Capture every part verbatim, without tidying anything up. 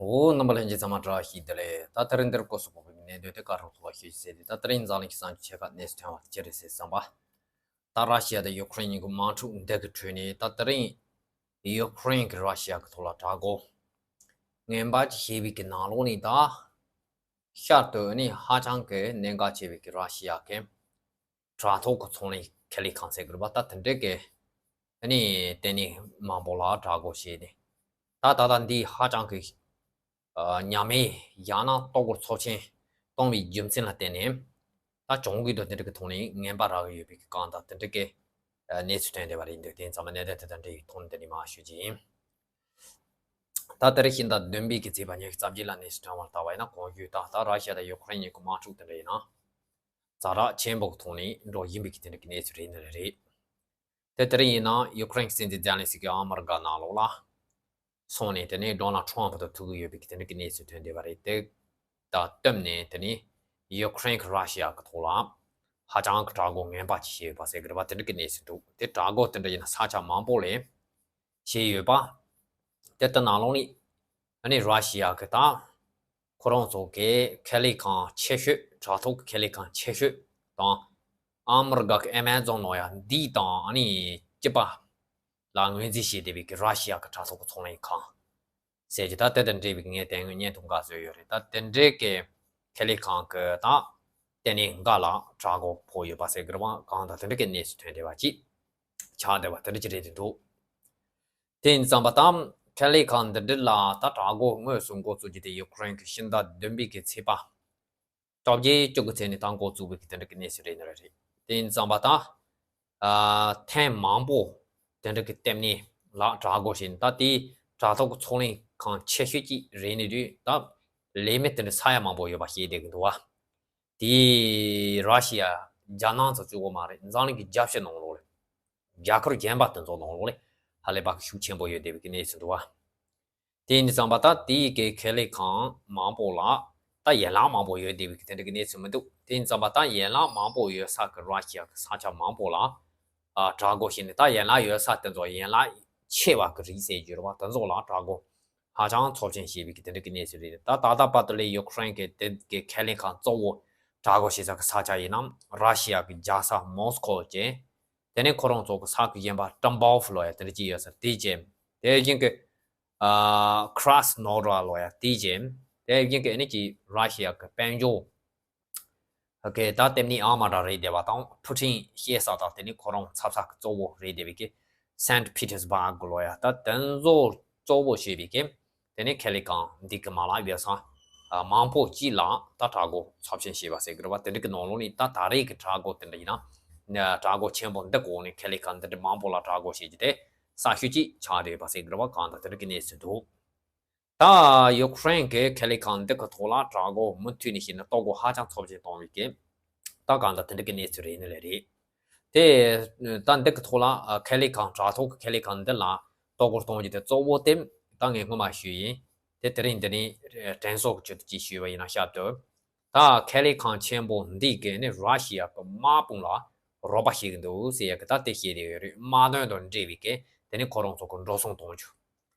འོ། རྣམ་པ་ལྷན་རྒྱས་ཚང་མ་བཀྲ་ཤིས་བདེ་ལེགས། ད་དེ་རིང་འདིར་སྐོར་སུ་བབས་པའི་གནད་དོན་དེ་ག་རེ་ཐོག་ལ་ཤོད་ཟེར་དུས། ད་དེ་རིང་འཛམ་གླིང་གི་གསར་འགྱུར་ཆེ་ཁག་གནས་སུ་ཐོན་པ་དེ་ཅི་རེད་ཟེར་བསམ་པ། ད་ར་ཤི་ཡ་དང་ཡུ་ཁུ་རེན་གཉིས་ཀྱི་དམག་འཁྲུག་འདི་གི་ཁྲོད་ནས། ད་དེ་རིང་ཡུ་ཁུ་རེན་གྱིས་ར་ཤི་ཡ་གི་ཐོག་ལ་དྲག་རྒོལ་ངན་པ་ཅིག་བྱས་པའི་གི་ནང་ལོགས་ནས། ད་ཤར་དུ་ནི་ཧ་ཅང་གི་གནད་འགག་ཆེ་བའི་གི་ར་ཤི་ཡ་གི་དྲ་ཐོག་གི་ཚོང་ལས་ཁེ་ལས་ཁང་ཟེར་དགོས་རེད་པ། ད་དེ་འདྲའི་གི་ནི་ལྟེ་གནས་མང་པོ་ལ་དྲག་རྒོལ་བྱས་ནས། ད་ད་ལྟ་འདི་ཧ་ཅང་གི་ཨ་ཉམས་དམས་ཡང་ན་ལྟོ་གོས་ཚབས་ཆེན་བཏང་བའི་རྒྱུ་མཚན་ལ་བརྟེན་ནས། ད་གྱོང་གུད་དང་དེ་འདྲ་གི་ཐོག་ནས་ངན་པ་རག་གི་ཡོད་པའི་གི་གང་ལྟར་དེ་འདྲ་གི་གནས་ཚུལ་ཐོན་བསྡད་པ་རེད་འདུག་དེ་ཙམ་གནད་དོན་དེ་དང་འབྲེལ་བའི་ཐོག་ནས་དེ་ནས་མར་ཞུ་རྒྱུ་ཡིན། ད་དེ་རིང་ཕྱི་ཟླ་བདུན་པའི་གི་ཚེས་པ་ཉི་ཤུ་རྩ་བརྒྱད་ལ་གནས་ཚུལ་ཐོན་པར་བལྟས་པ་ཡིན་ན། གོང་ཞུས་ལྟར་ད་ར་ཤི་ཡ་དང་ཡུ་ཁུ་རེན་གཉིས་ཀྱི་དམག་འཁྲུག་དེ་འདྲ་ཡིན་ན། ཛ་དྲག་ཆེན་པོ་གི་ཐོག་ནས་འགྲོ་བཞིན་པའི་གི་དེ་འདྲ་གི་གནས་ཚུལ་རེད་ནི་རེད། དེ་དེ་རིང་ཡིན་ན་ཡུ་ཁུ་རེན་གྱི་སྲིད་འཛིན་ཛེ་ལན་སི་ཀི་ཨ་མི་རི་ཀ་ནང་ལོགས་ལ་སོང་ནས། དེ་ནས་ཌོ་ནལ་ཊམ་ཕུ་དང་ཐུག་གི་ཡོད་པའི་གི་དེ་འདྲ་གི་གནས་ཚུལ་ཐོན་བསྡད་པ་རེད། དེ་དང་བསྟུན་ནས་དེ་ནས་ཡུ་ཁུ་རེན་གྱིས་ར་ཤི་ཡ་གི་ཐོག་ལ་ཧ་ཅང་གི་དྲག་རྒོལ་ངན་པ་ཅིག་བྱས་ཡོད་པ་ཟེར་གི་རེད་པ། དེ་འདྲ་གི་གནས་ཚུལ་འདུག་དེ་དྲག་རྒོལ་དེ་འདྲ་ཡིན་ན་ས་ཆ་མང་པོ་ལ་བྱས་ཡོད་པ། དེ་ལྟར་ནང་ལོགས་ནས་ཨ་ནི་ར་ཤི་ཡ་གི་ད་ཁོ་རང་ཚོ་གི་ཁེ་ལས་ཁང་ཆེ་ཤོས། དྲ་ཐོག་གི་ཁེ་ལས་ཁང་ཆེ་ཤོས་དང་། ཨ་མི་རི་ཀ་གི་ཨེ་མ་ཛོན་ལབ་ཡ་འདི་དང་ཨ་ནི་སྐྱིད་པ་ལ་ངོས་འཛིན་བྱས་བསྡད་པའི་གི་ར་ཤི་ཡ་གི་དྲ་ཐོག་གི་ཚོང་ལས་ཁང་ཟེར་གྱི། ད་དེ་དང་འབྲེལ་བའི་ངས་དེ་སྔོན་བརྙན་ཐུང་འགའ་བཟོས་ཡོད་རེད། ད་དེ་འདྲའི་གི་ཁེ་ལས་ཁང་གི་ད་ལྟེ་གནས་འགའ་ལ་དྲག་རྒོལ་ཕོག་ཡོད་པ་ཟེར་གི་རེད་པ། གང་ལྟར་དེ་འདྲ་གི་གནས་ཚུལ་ཐོན་བསྡད་པ་ཅིག་ཆགས་བསྡད་པ་དེ་འདྲ་ཅིག་རེད་འདུག་དེ་ཡིན་ཙང་པ་ད་ཁེ་ལས་ཁང་འདི་འདྲ་ལ་ད་དྲག་རྒོལ་དངོས་སུ་འགོ་བཙུགས་རྒྱུ་དེ་ཡུ་ཁུ་རེན་གྱིས་ཕྱི་ཟླ་བདུན་པའི་གི་ཚེས་པ་བཅོ་བརྒྱད་བཅུ་དགུ་ཚེས་ནས་ད་འགོ་བཙུགས་པའི་གི་དེ་འདྲ་གི་གནས་ཚུལ་རེད་ནི་རེད། དེ་ཡིན་ཙང་པ་ད་ཨ་ཐེངས་མང་པོ་དེ་འདྲ་གི་ལྟེ་གནས་ལ་དྲག་རྒོལ་བྱས་ནས། ད་དེའི་དྲ་ཐོག་གི་ཚོང་ལས་ཁང་ཆེ་ཤོས་ཅིག་རེད་ནི་དུས། ད་ལས་མི་དེ་འདྲ་ས་ཡ་མང་པོ་ཡོད་པ་ཤེས་བསྡད་གི་འདུག་བ། དེ་ར་ཤི་ཡ་རྒྱ་ནག་ཚོ་གཙོ་བོ་མ་རེད། འཛམ་གླིང་གི་རྒྱལ་སྤྱི་ནང་ལོགས་ལ། རྒྱལ་ཁབ་གཞན་པ་དེ་ཚོ་ནང་ལོགས་ལ་ཧ་ལས་པ་གི་ཤུགས་ཆེན་པོ་ཡོད་བསྡད་པའི་གི་གནས་ཚུལ་འདུག་བ། དེ་ཡིན་དུས་ཙམ་པ་ད་དེའི་གི་ཁེ་ལས་ཁང་མང་པོ་ལ་ད་ཡན་ལག་མང་པོ་ཡོད་བསྡད་པའི་གི་དེ་འདྲ་གི་གནས་ཚུལ་མི་འདུག་དེ་ཡིན་ཙམ་པ་ད་ཡན་ལག་མང་པོ་ཡོད་ས་གི་ར་ཤི་ཡ་གི་ས་ཆ་མང་པོ་ལ་ཨ་དྲག་རྒོལ་བྱས་ནས། ད་ཡན་ལག་ཡོད་ས་དེ་ཚོ་ཡན་ལག་ཆེ་བ་གི་རིགས་ཟེར་རྒྱུ་རེད་པ། དེ་ཚོ་ལ་དྲག་རྒོལ་ཧ་ཅང་ཚབས་ཆེན་བྱས་པའི་གི་དེ་འདྲ་གི་གནས་ཚུལ་རེད། ད་ད་ལྟ་བར་དུ་ལ་ཡུ་ཁུ་རེན་གི་དེ་གི་ཁེ་ལས་ཁང་གཙོ་བོ་དྲག་རྒོལ་བྱེད་ས་གི་ས་ཆ་ཡིན་ན་ར་ཤི་ཡ་གི་རྒྱལ་ས་མོ་སི་ཁོ་བྱས། དེ་ནས་ཁོ་རང་ཚོ་གི་ས་ཁུལ་གཞན་པ་ཏམ་པོ་ཕུ་ལབ་ཡ་དེ་འདྲ་ཅིག་ཡོད་ས་དེ་བྱས། དེ་བཞིན་གི་ཨ་ཀྲ་སི་ནོ་དར་ལབ་ཡ་དེ་བྱས། དེ་བཞིན་གི་ཨ་ནི་ཅིག་ར་ཤི་ཡ་གི་དཔལ་འབྱོར་གི་ད་ལྟེ་གནས་ཨ་མ་འདྲ་རེད་བསྡད་པ་དང་། ཕུ་ཊིན་སྐྱེས་ས་དང་དེ་ནས་ཁོ་རང་འཚབ་ས་གི་གཙོ་བོ་རེད་བསྡད་པའི་གི་སན་ཕི་ཏེར་སྦག་ལབ་ཡ། ད་དེ་ཚོ་གཙོ་བོ་བྱས་པའི་གི་དེ་ནས་ཁེ་ལས་ཁང་འདི་གི་མ་ལག་ཡོད་ས་ཨ་མང་པོ་ཅིག་ལ་ད་དྲག་རྒོལ་ཚབས་ཆེན་བྱས་པ་ཟེར་གི་རེད་པ། དེ་འདྲ་གི་ནང་ལོགས་ནས་ད་ད་རེས་ཀྱི་དྲག་རྒོལ་དེ་འདྲ་ཡིན་ན། དྲག་རྒོལ་ཆེན་པོ་འདི་གོ་ནས་ཁེ་ལས་ཁང་འདི་འདྲ་མང་པོ་ལ་དྲག་རྒོལ་བྱེད་རྒྱུ་དེ་གསར་ཤོས་ཅིག་ཆགས་བསྡད་ཡོད་པ་ཟེར་གི་རེད་པ། གང་ལྟར་དེ་འདྲ་གི་གནས་ཚུལ་འདུག་ད་ཡུ་ཁུ་རེན་གྱི་ཁེ་ལས་ཁང་འདི་གི་ཐོག་ལ་དྲག་རྒོལ་མུ་མཐུད་ནས་བྱས་ནས་ལྟོ་གོས་ཧ་ཅང་ཚབས་ཆེན་བཏང་བའི་གི་ད་གང་ལྟར་དེ་འདྲ་གི་གནས་ཚུལ་རེད་ནི་ལས་རེད། དེ་ད་འདི་གི་ཐོག་ལ་ཨ་ཁེ་ལས་ཁང་དྲ་ཐོག་གི་ཁེ་ལས་ཁང་འདི་ལ་ལྟོ་གོས་གཏོང་རྒྱུ་དེ་གཙོ་བོ་དེ་ད་ངས་སྔོན་མ་ཞུས་ཡིན། དེ་དེ་རིང་འདི་ནས་དྲན་གསོ་གི་ཆེད་དུ་ཅིག་ཞུས་པ་ཡིན་ན། ཞབས་ཏོ། ད་ཁེ་ལས་ཁང་ཆེན་པོ་འདི་གས་ནི་ར་ཤི་ཡ་གི་དམག་དཔུང་ལ་རོགས་པ་བྱེད་ཀྱི་འདུག་ཟེར་ཡ་གི་ད་དེ་བཤད་བསྡད་ཡོད་རེད། དམག་དོན་དང་འབྲེལ་བའི་གི་དེ་ནི་ཁོ་རང་ཚོ་གི་འགྲོ་སོང་གཏོང་རྒྱུ།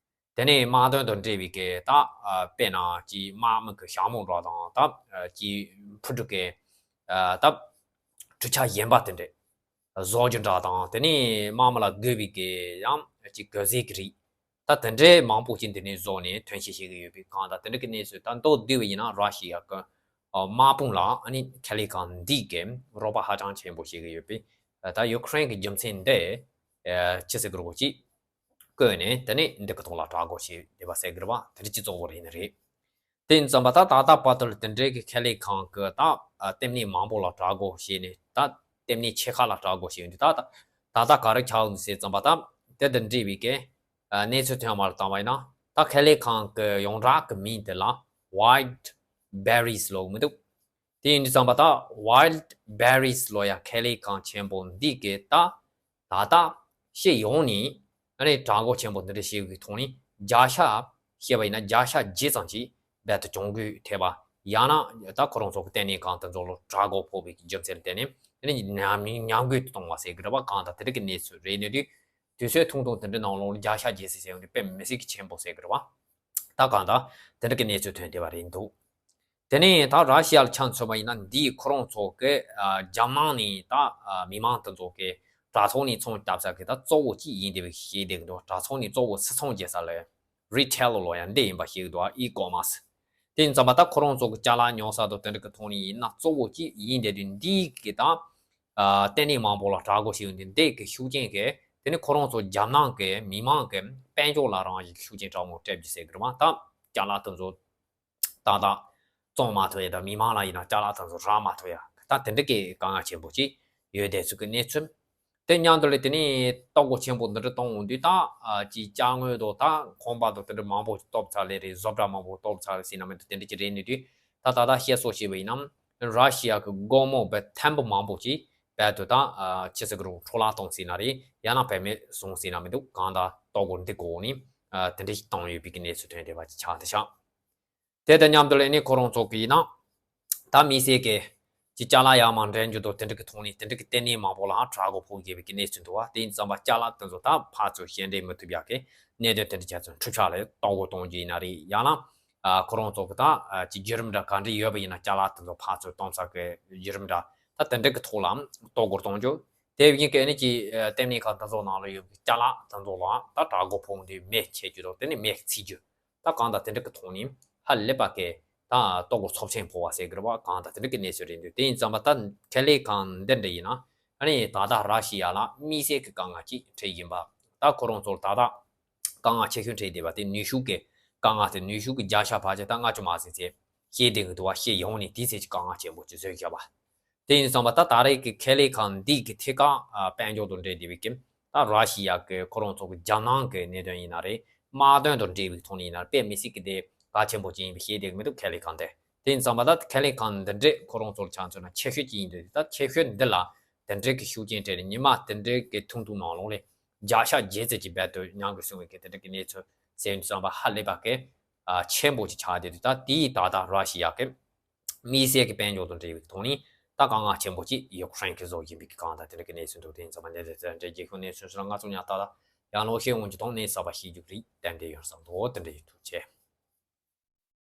དེ་ནས་དམག་དོན་དང་འབྲེལ་བའི་གི་ད་ཨ་དཔེར་ན་ཅིག་དམག་མི་གི་ཞྭ་མོ་འདྲ་དང་། ད་ཨ་ཅིག་འཕུར་གྲུ་གི་ཨ་ད་གྲུ་ཆ་གཞན་པ་དེ་འདྲས་བཟོ་རྒྱུ་འདྲ་དང་། དེ་ནས་དམག་མི་ལ་དགོས་པའི་གི་ཡང་ཅིག་གོས་ཟས་ཀྱི་རིགས། ད་དེ་འདྲས་མང་པོ་ཅིག་འདི་ནས་བཟོས་ནས་ཐོན་སྐྱེད་བྱེད་ཀྱི་ཡོད་པའི་གང་ལྟར་དེ་འདྲ་གི་གནས་ཚུལ། ད་མདོར་བསྡུས་པ་ཡིན་ན་ར་ཤི་ཡ་གི་ཨ་དམག་དཔུང་ལ་ཨ་ནི་ཁེ་ལས་ཁང་འདི་གི་རོགས་པ་ཧ་ཅང་ཆེན་པོ་བྱེད་ཀྱི་ཡོད་པས། ད་ཡུ་ཁུ་རེན་གྱི་རྒྱུ་མཚན་འདི་ཨ་ཅི་ཟེར་དགོས་རེད་པ། ཅིག་བཀོད་ནས་དེ་ནས་འདི་གི་ཐོག་ལ་དྲག་རྒོལ་བྱས་བསྡད་པ་ཟེར་དགོས་རེད་པ། དེ་འདྲ་ཅིག་གཙོ་བོ་རེད་ནི་རེད། དེ་ཡིན་ཙམ་པ་ད་ད་ལྟ་བར་དུ་ལ་དེ་འདྲའི་གི་ཁེ་ལས་ཁང་གི་ད་ཨ་ལྟེ་གནས་མང་པོ་ལ་དྲག་རྒོལ་བྱས་ནས། ད་ལྟེ་གནས་ཆེ་ཁག་ལ་དྲག་རྒོལ་བྱས་ཡོང་དུས། ད་ད་ད་ལྟ་ག་རེ་ཆགས་འདུག་ཟེར་ཙམ་པ། ད་དེ་དང་འབྲེལ་བའི་གི་ཨ་གནས་ཚུལ་ཐོན་པར་བལྟས་པ་ཡིན་ན། ད་ཁེ་ལས་ཁང་གི་ཡོངས་གྲགས་ཀྱི་མིང་དེ་ལ་Wild Berries ལབ་མི་འདུག་དེ་ཡིན་དུས་ཙམ་པ་ད་Wild Berries ལབ་ཡ་ཁེ་ལས་ཁང་ཆེན་པོ་འདི་གི་ད་ད་ལྟ་ཕྱི་ཡོང་ནས་ཨ་ནི་དྲག་རྒོལ་ཆེན་པོ་འདི་འདྲ་བྱེད་པའི་ཐོག་ནས་བརྒྱ་ཆ་བཤད་པ་ཡིན་ན་བརྒྱ་ཆ་བརྒྱད་ཙམ་ཅིག་རྦད་དེ་གྱོང་གུད་ཐེབས་པ། ཡང་ན་ད་ཁོ་རང་ཚོ་གི་ལྟེ་གནས་ཁང་དེ་ཚོ་ལ་དྲག་རྒོལ་ཕོག་པའི་རྒྱུ་མཚན་ལ་བརྟེན་ནས་ཨ་ནི་ཉམས་ཉམས་རྒུད་དུ་གཏོང་བ་ཟེར་གི་རེད་པ། གང་ལྟར་དེ་འདྲ་གི་གནས་ཚུལ་རེད་ནི་དུས། དུས་ཚོད་ཐུང་ཐུང་དེ་འདྲའི་ནང་ལོགས་ལ་བརྒྱ་ཆ་བརྒྱད་ཟེར་ཟེར་ཡོང་དུས་དཔེ་མི་སྲིད་ཀྱི་ཆེན་པོ་ཟེར་གི་རེད་པ། ད་གང་ལྟར་དེ་འདྲ་གི་གནས་ཚུལ་ཐོན་བསྡད་པ་རེད་འདུག་དེ་ནས་ད་ར་ཤི་ཡ་ལ་ཆ་མཚོན་པ་ཡིན་ན། འདིའི་ཁོ་རང་ཚོ་གི་ཨ་རྒྱ་ནག་ནས་ད་ཨ་མི་མང་དེ་ཚོ་གི་དྲ་ཐོག་ནས་ཚོང་བརྒྱབ་ས་གི་ད་གཙོ་བོ་གཅིག་ཡིན་བསྡད་པའི་ཤེས་བསྡད་ཀྱི་འདུག་དྲ་ཐོག་ནས་གཙོ་བོ་སིལ་ཚོང་རྒྱག་ས་ལ་རི་ཊེལ་ལོ་ཡང་འདི་ཡིན་པ་ཤེས་ཀྱི་འདུག་ཨི་ཀོ་མར་སི། དེ་ཡིན་ཙམ་པ་ད་ཁོ་རང་ཚོ་གི་ཅ་ལག་ཉོ་ས་དང་དེ་འདྲ་གི་ཐོག་ནས་ཡིན་ན་གཙོ་བོ་གཅིག་ཡིན་བསྡད་དུས། འདིའི་གི་ད་ཨ་ལྟེ་གནས་མང་པོ་ལ་དྲ་སྒོ་ཞིག་ཡོད་འདུག་འདི་གི་ཤུགས་རྐྱེན་གི་དེ་ནི་ཁོ་རང་ཚོ་རྒྱ་ནག་གི་མི་མང་གི་དཔལ་འབྱོར་ལ་རང་བཞིན་གྱི་ཤུགས་རྐྱེན་དྲག་མོ་སྤྲད་རྒྱུ་ཟེར་གི་རེད་པ། ད་ཅ་ལག་དེ་ཚོ་ཏག་ཏག་བཙོང་མ་ཐུབ་ཡ་དང་། མི་མང་ལ་ཡིན་ན་ཅ་ལག་དེ་ཚོ་རག་མ་ཐུབ་ཡ། ད་དེ་འདྲ་གི་དཀའ་ངལ་ཆེན་པོ་ཅིག་ཡོད་བསྡད་ཚུལ་གྱི་གནས་ཚུལ། དེ་མཉམ་དུ་ལ་དེ་ནས་ལྟོ་གོས་ཆེན་པོ་འདི་འདྲ་གཏོང་འོང་དུས། ད་ཨ་ཅིག་ཅ་དངོས་དང་ད་ཁང་པ་དང་དེ་འདྲ་མང་པོ་སྟོབས་ཚ་ལེ་རེད། བཟོ་གྲྭ་མང་པོ་སྟོབས་ཚ་ལེ་ཟིན་ན་མི་འདུག་དེ་འདྲ་ཅིག་རེད་ནི་དུས། ད་ད་ལྟ་བཤད་སྲོལ་བྱས་པ་ཡིན་ན། ར་ཤི་ཡ་གི་སྒོར་མོ་བ་ཐེར་འབུམ་མང་པོ་ཅིག་བལ་དུ་ད་ཨ་ཅི་ཟེར་གི་རུང་འཕྲོ་བརླག་གཏོང་ཟིན་ན་རེད། ཡང་ན་བེད་མེད་བཟོ་ཟིན་ན་མི་འདུག་གང་ལྟར་ལྟོ་གོས་འདི་གོ་ནི་ཨ་དེ་འདྲ་ཞིག་བཏང་ཡོད་པའི་གི་གནས་ཚུལ་ཐོན་བསྡད་པ་ཅིག་ཆགས་བསྡད་ཤག་དེ་དང་མཉམ་དུ་ལ་ནི་ཁོ་རང་ཚོ་གི་ཡིན་ན། ད་དམིགས་བསལ་གྱི་ཅིག་ཅ་ལག་ཡར་མར་འདྲེན་རྒྱུ་དང་དེ་འདྲ་གི་ཐོག་ནས་དེ་འདྲ་གི་ལྟེ་གནས་མང་པོ་ལའང་དྲ་སྒོ་ཕོག་བསྡད་པའི་གི་གནས་ཚུལ་འདུག་པ། དེ་ཡིན་ཙམ་པ་ཅ་ལག་དེ་ཚོ་ད་ཕར་ཚུར་བཤད་འདྲེན་མི་ཐུབ་ཡག་གི་གནད་དོན་དེ་འདྲ་ཆགས་ཚུལ། འཕྲུལ་ཆས་ལ་ལྟོ་གོས་གཏོང་རྒྱུ་ཡིན་ན་རེད། ཡང་ན་ཨ་ཁོ་རང་ཚོ་གི་ད་ཨ་ཅིག་བརྒྱུད་རིམ་འདྲ་ག་འདྲ་ཡོད་པ་ཡིན་ན། ཅ་ལག་དེ་ཚོ་ཕར་ཚུར་གཏོང་ས་གི་བརྒྱུད་རིམ་འདྲ། ད་དེ་འདྲ་གི་ཐོག་ལའང་ལྟོ་གོས་གཏོང་རྒྱུ། དེ་བཞིན་གི་ཨ་ནི་ཅིག་ཨ་ལྟེ་གནས་ཁང་དེ་ཚོ་ནང་ལ་ཡོད་པའི་ཅ་ལག་དེ་ཚོ་ལའང་ད་དྲ་སྒོ་ཕོག་དུས་མེ་མཆེད་རྒྱུ་དང་དེ་ནས་མེ་འཚིག་རྒྱུ། ད་གང་ལྟར་དེ་འདྲ་གི་ཐོག་ནས་ཧ་ལས་པ་གི་ད་ལྟོ་གོས་ཚབས་ཆེན་ཕོག་པ་ཟེར་གི་རེད་པ། གང་ལྟར་དེ་འདྲ་གི་གནས་ཚུལ་རེད་འདུག་དེ་ཡིན་ཙམ་པ་ད་ཁེ་ལས་ཁང་འདི་འདྲ་ཡིན་ན། ཨ་ནི་ད་ལྟ་ར་ཤི་ཡ་ལ་དམིགས་བསལ་གྱི་དཀའ་ངལ་ཅིག་འཕྲད་བཞིན་པ། ད་ཁོ་རང་ཚོར་ད་ལྟ་དཀའ་ངལ་ཆེ་ཤོས་འཕྲད་བསྡད་པ་དེ་ནུས་ཤུགས་ཀྱི་དཀའ་ངལ་དེ། ནུས་ཤུགས་ཀྱི་བརྒྱ་ཆ་ཕལ་ཆེར་ད་ལྔ་བཅུ་མ་ཟིན་ཚད་ཤེས་བསྡད་ཀྱི་འདུག་པ། ཤེས་ཡོང་ནས་དེའི་ཚད་ཀྱི་དཀའ་ངལ་ཆེན་པོ་ཅིག་བཟོས་བཞག་པ། དེ་ཡིན་ཙམ་པ་ད་ད་རེས་ཀྱི་ཁེ་ལས་ཁང་འདི་གི་ཐད་ཀར་ཨ་དཔལ་འབྱོར་དང་འབྲེལ་བསྡད་པའི་གི་ད་ར་ཤི་ཡ་གི་ཁོ་རང་ཚོ་གི་རྒྱ་ནག་གི་གནད་དོན་ཡིན་ན་རེད། དམག་དོན་དང་འབྲེལ་བའི་ཐོག་ནས་ཡིན་ན་རེད། དཔེ་མི་སྲིད་ཀྱི་དེ་གལ་ཆེན་པོ་ཅིག་ཡིན་པ་ཤེས་བསྡད་ཀྱི་མི་འདུག་ཁེ་ལས་ཁང་དེ། དེ་ཡིན་ཙམ་པ་ད་ཁེ་ལས་ཁང་འདི་འདྲས་ཁོ་རང་ཚོར་ཆ་མཚོན་ན་ཆེ་ཤོས་ཅིག་ཡིན་དུས། ད་ཆེ་ཤོས་འདི་ལ་དེ་འདྲས་ཀྱི་ཤུགས་རྐྱེན་སྤྲད་ནས་ཉི་མ་དེ་འདྲས་ཀྱི་ཐུང་ཐུང་ནང་ལོགས་ལ་བརྒྱ་ཆ་བརྒྱད་ཙམ་ཅིག་རྦད་དེ་མྱངས་དགོས་གསུངས་པའི་གི་དེ་འདྲས་ཀྱི་གནས་ཚུལ་ཟེར་ཡོང་དུས་ཙམ་པ་ཧ་ལས་པ་གི་ཨ་ཆེན་པོ་ཅིག་ཆགས་བསྡད་དུས། ད་དེའི་ད་ལྟ་ར་ཤི་ཡ་གི་དམིགས་བསལ་གྱི་དཔལ་འབྱོར་དང་འབྲེལ་བའི་ཐོག་ནས་ད་དཀའ་ངལ་ཆེན་པོ་ཅིག་ཡུཀ་རེན་གྱིས་བཟོ་བཞིན་པའི་གི་གང་ལྟར་དེ་འདྲ་གི་གནས་ཚུལ་འདུག་དེ་ཡིན་ཙམ་པ་འདི་འདྲ་འདྲ་འདྲ་རྒྱལ་ཁབ་གནས་ཚུལ་སོགས་ལ་ང་ཚོ་ཉག་ཏག་ཏག་ཡང་ལོ་ཤས་སྔོན་གྱི་ཐོག་ནས་གསར་པ་ཤེས་རྒྱུ་རིགས་གཏན་འབྲེལ་ཡོད་བསམ་འདུག་དེ་འདྲ་ཡིན། ཐུགས་རྗེ་ཆེ།